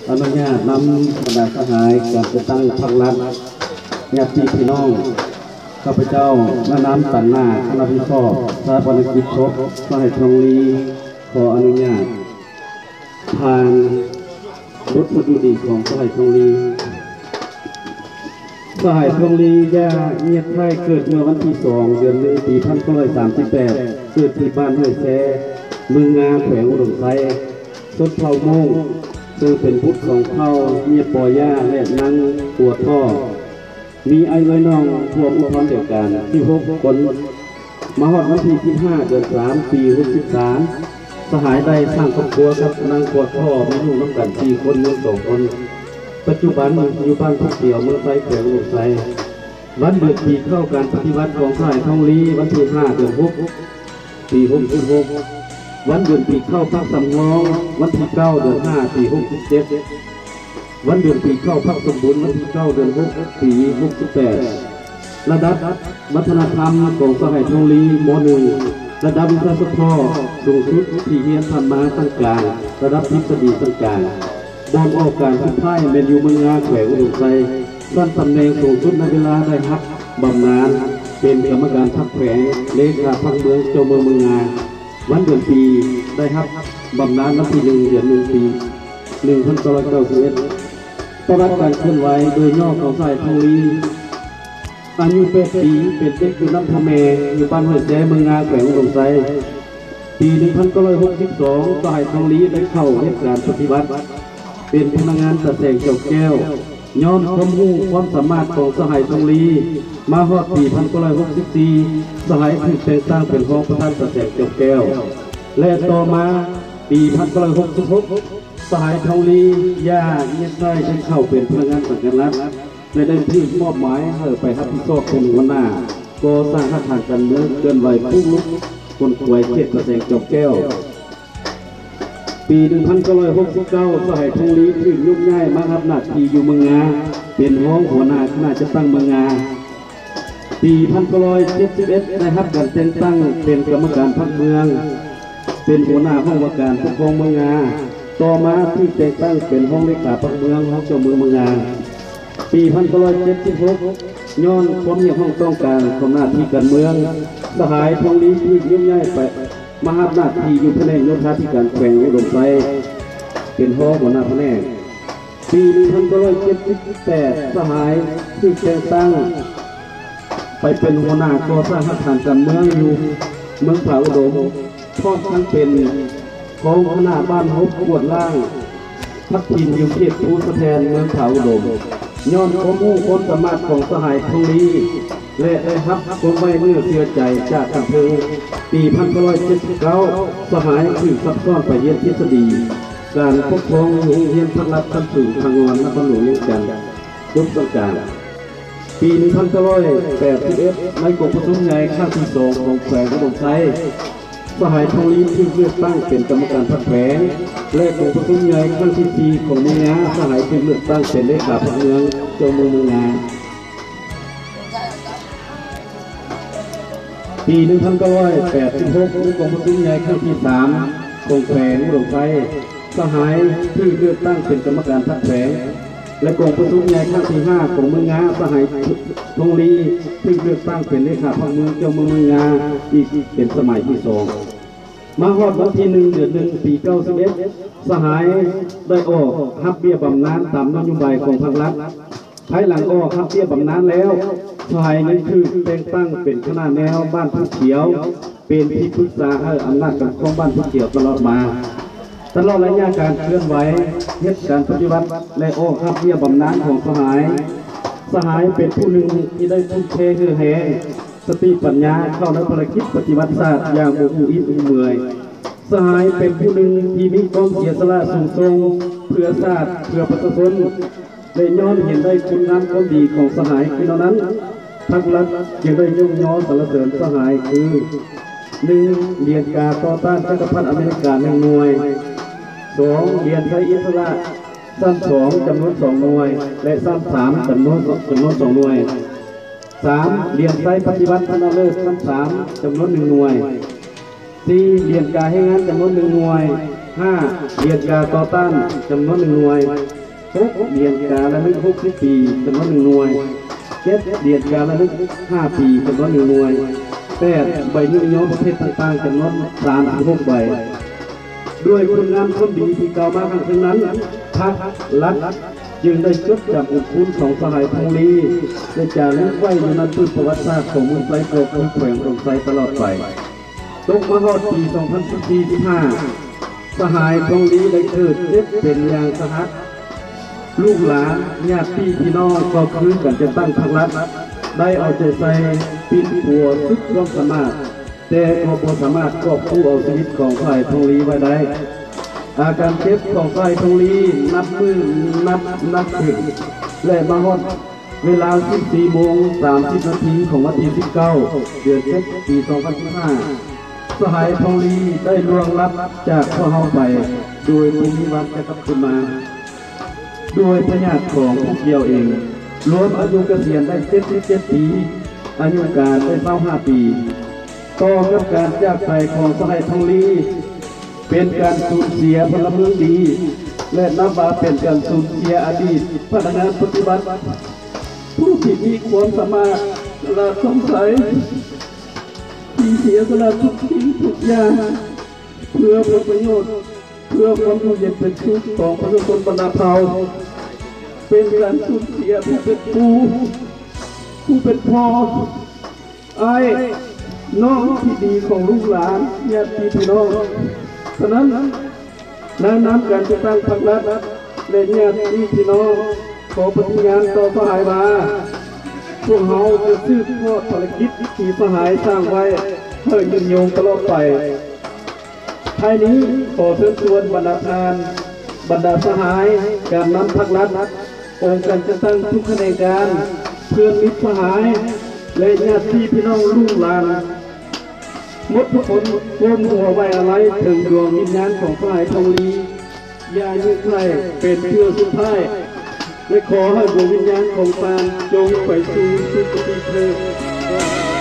ອະນຸຍາດນຳບັນດາສະຫາຍການຈັດຕັ້ງພັກລັດ, ຍາດຕິພີ່ນ້ອງ, ຂ້າພະເຈົ້າ ນາງນາມ ຕັນນາ ຄະນະວິເຄາະສະຖາປະນະກິດສົບສະຫາຍທອງລີ ຂໍອະນຸຍາດຜ່ານບົດສະດຸດີຂອງສະຫາຍທອງລີ. ສະຫາຍທອງລີ ຢ່າງຽດໄທ ເກີດເມື່ອວັນທີສອງ ເດືອນໜຶ່ງ ປີພັນເກົ້າຮ້ອຍສາມສິບແປດ ເກີດທີ່ບ້ານຫ້ວຍແຊ ເມືອງງາ ແຂວງອຸດົມໄຊ, ຊົນເຜົ່າມົ້ງ ເຊິ່ງເປັນບຸດຂອງເຜົ່າເຍປໍຢາ ແລະ ນາງປົວທໍ່. ມີອາຍຸອ້ອຍນ້ອງຮ່ວມອຸດທອນດຽວກັນສິບຫົກຄົນ. ມາຮອດວັນທີສິບຫ້າ ເດືອນສາມ ປີຫົກສິບສາມ ສະຫາຍໄດ້ສ້າງຄອບຄົວກັບນາງປົວທໍ່ ມີລູກນຳກັນສີ່ຄົນ ຍັງສອງຄົນ. ປັດຈຸບັນຢູ່ບ້ານພູຂຽວ ເມືອງໄຊ ແຂວງອຸດົມໄຊ. ວັນເດືອນປີເຂົ້າການປະຕິວັດຂອງສະຫາຍທອງລີ ວັນທີຫ້າ ເດືອນຫົກ ປີຫົກສິບຫົກ. ວັນເດືອນປີເຂົ້າພັກສຳຮອງ ວັນທີເກົ້າ ເດືອນຫ້າ ປີຫົກສິບເຈັດ. ວັນເດືອນປີເຂົ້າພັກສົມບູນ ວັນທີເກົ້າ ເດືອນຫົກ ປີຫົກສິບແປດ. ລະດັບວັດທະນະທຳຂອງສະຫາຍທອງລີ ມໍໜຶ່ງ ລະດັບວິຊາສະເພາະສູງສຸດທີ່ຮຽນຜ່ານມາຊັ້ນກາງ, ລະດັບທິດສະດີຊັ້ນກາງ. ບ່ອນອອກການສຸດທ້າຍແມ່ນຢູ່ເມືອງງາ ແຂວງອຸດົມໄຊ. ຊັ້ນຕຳແໜ່ງສູງສຸດໃນເວລາໄດ້ຮັບບຳນານເປັນກຳມະການພັກແຂວງ, ເລຂາພັກເມືອງ, ເຈົ້າເມືອງເມືອງງາ. ວັນເດືອນປີໄດ້ຮັບບຳນານວັນທີໜຶ່ງ ເດືອນໜຶ່ງ ປີໜຶ່ງພັນເກົ້າຮ້ອຍເກົ້າສິບເອັດ. ປະຫວັດການເຄື່ອນໄຫວໂດຍຫຍໍ້ຂອງສະຫາຍທອງລີ. ອາຍຸແປດປີ ເປັນເດັກຢູ່ນຳພໍ່ແມ່ ຢູ່ບ້ານຫ້ວຍແຊ ເມືອງງາ ແຂວງອຸດົມໄຊ. ປີໜຶ່ງພັນເກົ້າຮ້ອຍຫົກສິບສອງ ສະຫາຍທອງລີໄດ້ເຂົ້າເຮັດການປະຕິວັດເປັນພະນັກງານຕາແສງຈອມແກ້ວ. ຍ້ອນຄວາມຮູ້ຄວາມສາມາດຂອງສະຫາຍທອງລີ ມາຮອດປີພັນເກົ້າຮ້ອຍຫົກສິບສີ່ ສະຫາຍຖືກແຕ່ງຕັ້ງເປັນຮອງປະທານຕາແສງຈອມແກ້ວ ແລະ ຕໍ່ມາປີພັນເກົ້າຮ້ອຍຫົກສິບຫົກ ສະຫາຍທອງລີ ຢ່າງຽດໄທ ໄດ້ເຂົ້າເປັນພະນັກງານສັງກັດລັດ ແລະ ໄດ້ຖືກມອບໝາຍໃຫ້ໄປຮັບຜິດຊອບເປັນຫົວໜ້າກໍ່ສ້າງຮາກຖານການເມືອງ ເຄື່ອນໄຫວປຸກລຸກຂົນຂວາຍເຂດຕາແສງຈອມແກ້ວ. ປີໜຶ່ງພັນເກົ້າຮ້ອຍຫົກສິບເກົ້າ ສະຫາຍທອງລີຖືກໂຍກຍ້າຍມາຮັບໜ້າທີ່ຢູ່ເມືອງງາ ເປັນຮອງຫົວໜ້າຄະນະຈັດຕັ້ງເມືອງງາ. ປີພັນເກົ້າຮ້ອຍເຈັດສິບເອັດ ໄດ້ຮັບການແຕ່ງຕັ້ງເປັນກຳມະການພັກເມືອງ ເປັນຫົວໜ້າຫ້ອງວ່າການປົກຄອງເມືອງງາ. ຕໍ່ມາຖືກແຕ່ງຕັ້ງເປັນຮອງເລຂາພັກເມືອງ, ຮອງເຈົ້າເມືອງເມືອງງາ. ປີພັນເກົ້າຮ້ອຍເຈັດສິບຫົກ ຍ້ອນຄວາມຮຽກຮ້ອງຕ້ອງການຂອງໜ້າທີ່ການເມືອງ, ສະຫາຍທອງລີຖືກໂຍກຍ້າຍໄປ ມາຮັບໜ້າທີ່ຢູ່ພະແນກໂຍທາທິການແຂວງອຸດົມໄຊ ເປັນຮອງຫົວໜ້າພະແນກ. ປີໜຶ່ງພັນເກົ້າຮ້ອຍເຈັດສິບແປດ ສະຫາຍຖືກແຕ່ງຕັ້ງໄປເປັນຫົວໜ້າກໍ່ສ້າງຮາກຖານການເມືອງຢູ່ເມືອງຜາອຸດົມ, ພ້ອມທັງເປັນຮອງຄະນະບ້ານຮົບກວດລ້າງ ພັດຖິ່ນຢູ່ເຂດພູສະແພນ ເມືອງຜາອຸດົມ. ຍ້ອນຄວາມຮູ້ຄວາມສາມາດຂອງສະຫາຍທອງລີ ແລະ ໄດ້ຮັບຄວາມໄວ້ເນື້ອເຊື່ອໃຈຈາກຂັ້ນເທິງ, ປີພັນເກົ້າຮ້ອຍເຈັດສິບເກົ້າ ສະຫາຍຖືກຊັບຊ້ອນໄປຮຽນທິດສະດີການປົກຄອງຢູ່ໂຮງຮຽນພັກລັດຂັ້ນສູງທາງງອນ ນະຄອນຫຼວງວຽງຈັນ, ຈົບສັງການ. ປີໜຶ່ງພັນເກົ້າຮ້ອຍແປດສິບເອັດ ໃນກອງປະຊຸມໃຫຍ່ຄັ້ງທີສອງຂອງແຂວງອຸດົມໄຊ, ສະຫາຍທອງລີຖືກເລືອກຕັ້ງເປັນກຳມະການພັກແຂວງ ແລະ ກອງປະຊຸມໃຫຍ່ຄັ້ງທີສີ່ຂອງເມືອງງາ, ສະຫາຍຖືກເລືອກຕັ້ງເປັນເລຂາພັກເມືອງ, ເຈົ້າເມືອງເມືອງງາ. ປີໜຶ່ງພັນເກົ້າຮ້ອຍແປດສິບຫົກ ໃນກອງປະຊຸມໃຫຍ່ຄັ້ງທີສາມຂອງແຂວງອຸດົມໄຊ, ສະຫາຍຖືກເລືອກຕັ້ງເປັນກຳມະການພັກແຂວງ ແລະ ກອງປະຊຸມໃຫຍ່ຄັ້ງທີຫ້າຂອງເມືອງງາ, ສະຫາຍທອງລີ ຖືກເລືອກຕັ້ງເປັນເລຂາພັກເມືອງ, ເຈົ້າເມືອງເມືອງງາ ອີກເປັນສະໄໝທີສອງ. ມາຮອດວັນທີໜຶ່ງ ເດືອນໜຶ່ງ ປີເກົ້າສິບເອັດ ສະຫາຍໄດ້ອອກຮັບເບ້ຍບຳນານຕາມນະໂຍບາຍຂອງພັກລັດ. ພາຍຫຼັງອອກຮັບເບ້ຍບຳນານແລ້ວ, ສະຫາຍຍັງຖືກແຕ່ງຕັ້ງເປັນຄະນະແນວບ້ານພູຂຽວ, ເປັນທີ່ປຶກສາໃຫ້ອຳນາດການປົກຄອງບ້ານພູຂຽວຕະຫຼອດມາ. ຕະຫຼອດໄລຍະການເຄື່ອນໄຫວເຮັດການປະຕິວັດ ແລະ ອອກຮັບເບ້ຍບຳນານຂອງສະຫາຍ, ສະຫາຍເປັນຜູ້ໜຶ່ງທີ່ໄດ້ທຸ່ມເທເຫື່ອແຮງ ສະຕິປັນຍາເຂົ້າໃນພາລະກິດປະຕິວັດຊາດຢ່າງບໍ່ຮູ້ອິດຮູ້ເມື່ອຍ. ສະຫາຍເປັນຜູ້ໜຶ່ງທີ່ມີຄວາມເສຍສະຫຼະສູງສົ່ງເພື່ອຊາດ, ເພື່ອປະຊາຊົນ ແລະ ຍ້ອນເຫັນໄດ້ຄຸນງາມຄວາມດີຂອງສະຫາຍຄືແນວນັ້ນ, ພັກລັດຈຶ່ງໄດ້ຍົກຍໍສັນລະເສີນສະຫາຍຄື ໜຶ່ງ ຫຼຽນກາຕໍ່ຕ້ານຈັກກະພັດອາເມລິກາ ໜຶ່ງໜ່ວຍ, ສອງ ຫຼຽນໄຊອິດສະຫຼະຊັ້ນສອງ ຈຳນວນສອງໜ່ວຍ ແລະ ຊັ້ນສາມ ຈຳນວນ ຈຳນວນສອງໜ່ວຍ, ສາມ ຫຼຽນໄຊປະຕິວັດຊະນະເລີດຊັ້ນສາມ ຈຳນວນໜຶ່ງໜ່ວຍ, ສີ່ ຫຼຽນກາແຮງງານ ຈຳນວນໜຶ່ງໜ່ວຍ, ຫ້າ ຫຼຽນກາຕໍ່ຕ້ານ ຈຳນວນໜຶ່ງໜ່ວຍ. ຫົກ ຫຼຽນກາລະນຶກຫົກສິບປີ ຈຳນວນໜຶ່ງໜ່ວຍ. ເຈັດ ຫຼຽນກາລະນຶກຫ້າປີ ຈຳນວນໜຶ່ງໜ່ວຍ. ແປດ ໃບຍ້ອງຍໍປະເພດຕ່າງໆ ຈຳນວນສາມສິບຫົກໃບ. ດ້ວຍຄຸນງາມຄວາມດີທີ່ກ່າວມາຂ້າງເທິງນັ້ນ, ພັກລັດຈຶ່ງໄດ້ຈົດຈຳບຸນຄຸນຂອງສະຫາຍທອງລີ ແລະ ຈາລຶກໄວ້ຢູ່ໃນປຶ້ມປະຫວັດສາດຂອງເມືອງໄຊ ກໍຄືແຂວງອຸດົມໄຊຕະຫຼອດໄປ. ຕົກມາຮອດປີສອງພັນສິບສີ່ ສິບຫ້າ ສະຫາຍທອງລີໄດ້ເກີດເຈັບເປັນຢ່າງສາຫັດ. ລູກຫຼານ, ຍາດຕິພີ່ນ້ອງ ກໍຄືການຈັດຕັ້ງພັກລັດ ໄດ້ເອົາໃຈໃສ່ປິ່ນປົວສຸດຄວາມສາມາດ, ແຕ່ກໍບໍ່ສາມາດກອບກູ້ເອົາຊີວິດຂອງສະຫາຍທອງລີໄວ້ໄດ້. ອາການເຈັບຂອງສະຫາຍທອງລີນັບມື້ນັບໜັກຂຶ້ນ ແລະ ມາຮອດເວລາສິບສີ່ໂມງສາມສິບນາທີຂອງວັນທີສິບເກົ້າ ເດືອນເຈັດ ປີສອງພັນສິບຫ້າ ສະຫາຍທອງລີໄດ້ລ່ວງລັບຈາກພວກເຮົາໄປ ໂດຍບໍ່ມີວັນຈະກັບຄືນມາ. ດ້ວຍພະຍາດຂອງຜູ້ກ່ຽວເອງ, ລວມອາຍຸກະສຽນໄດ້ເຈັດສິບເຈັດປີ, ອາຍຸການໄດ້ຊາວຫ້າປີ. ຕໍ່ກັບການຈາກໄປຂອງສະຫາຍທອງລີ ເປັນການສູນເສຍພົນລະເມືອງດີ ແລະ ນັບວ່າເປັນການສູນເສຍອະດີດພະນັກງານປະຕິບັດ ຜູ້ທີ່ມີຄວາມສາມາດ ສະຫຼາດຊ່ອງໄຊ ທີ່ເສຍສະຫຼະທຸກສິ່ງທຸກຢ່າງ ເພື່ອຜົນປະໂຫຍດ ເພື່ອຄວາມຢູ່ເຢັນເປັນສຸກຂອງປະຊາຊົນບັນດາເຜົ່າ, ເປັນການສູນເສຍຜູ້ເປັນປູ່, ຜູ້ເປັນພໍ່, ອ້າຍ, ນ້ອງທີ່ດີຂອງລູກຫຼານ, ຍາດຕິພີ່ນ້ອງ. ສະນັ້ນ, ໃນນາມການຈັດຕັ້ງພັກລັດ ແລະ ຍາດຕິພີ່ນ້ອງ, ຂໍປະຕິຍານຕໍ່ສະຫາຍວ່າ, ພວກເຮົາຈະສືບທອດພາລະກິດທີ່ສະຫາຍສ້າງໄວ້ໃຫ້ຍືນຍົງຕະຫຼອດໄປ. ທ້າຍນີ້ ຂໍເຊີນຊວນບັນດາທ່ານ, ບັນດາສະຫາຍ, ການນຳພັກລັດ, ອົງການຈັດຕັ້ງທຸກຂະແໜງການ, ເພື່ອນມິດສະຫາຍ ແລະ ຍາດຕິພີ່ນ້ອງລູກຫຼານ ໝົດທຸກຄົນ ກົ້ມຫົວໄວ້ອາໄລເຖິງດວງວິນຍານຂອງສະຫາຍທອງລີ ຢ່າຍືດໃຫ້ເປັນເທື່ອສຸດທ້າຍ ແລະ ຂໍໃຫ້ດວງວິນຍານຂອງທ່ານຈົ່ງໄປສູ່ສຸຄະຕິເທີດ.